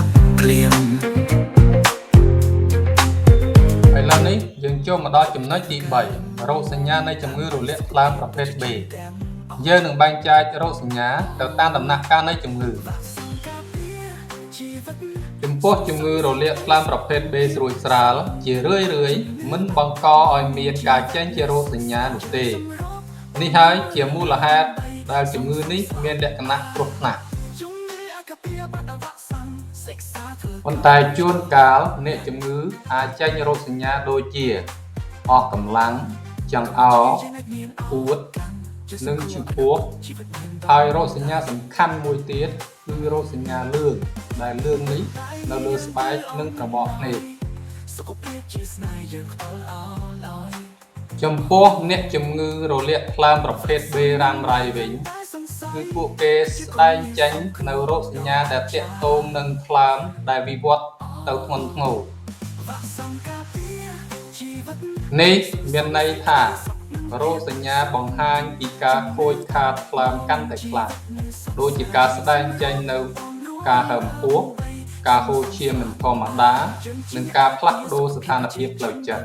លាប់ភ្លាម ឥឡូវនេះយើងចូលមកដល់ចំណុចទី3រោគសញ្ញានៃជំងឺរលាកថ្លើមប្រភេទ B យើងនឹងបែងចែករោគសញ្ញាទៅតាមដំណាក់កាលនៃជំងឺ ចំពោះជំងឺរលាកថ្លើមប្រភេទ B ស្រួចស្រាលជារឿយៗមិនបង្កឲ្យមានការចេញជារោគសញ្ញានោះទេនេះហើយជាមូលហេតុដែលជំងឺនេះមានលក្ខណៈគ្រោះថ្នាក់ប៉ុន្តែជួនកាលអ្នកជំងឺអាចចេញរោគសញ្ញាដូចជាអស់កម្លាំងចង្អោរអួតនិងឈឺពោះហើយរោគសញ្ញាសំខាន់មួយទៀតគឺរោគសញ្ញាលឿងដែលលឿងនេះនៅលើស្បែកនិងត្របកភ្នែកចំពោះអ្នកជំងឺរលាកថ្លើមប្រភេទ B រ៉ាំរ៉ៃវិញគឺពួកគេស្ដែងចេញនៅរោគសញ្ញាដែលទាក់ទងនឹងថ្លើមដែលវិវត្តទៅធ្ងន់ធ្ងរនេះមានន័យថារោគសញ្ញាបង្ហាញពីការខូចខាតថ្លើមកាន់តែខ្លាំងដូចជាការស្ដែងចេញនៅការហើមពោះការហូរឈាមមិនធម្មតានិងការផ្លាស់ប្ដូរស្ថានភាពផ្លូវចិត្ត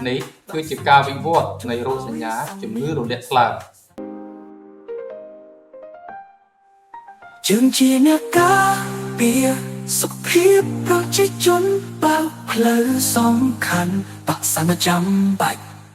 នេះគឺជាការវិវត្តនៃរោគសញ្ញាជំងឺរលាកថ្លើម យើងជាអ្នកការពារសុខភាពប្រជាជនបើកផ្លូវសំខាន់បាក់សាំចាំបាច់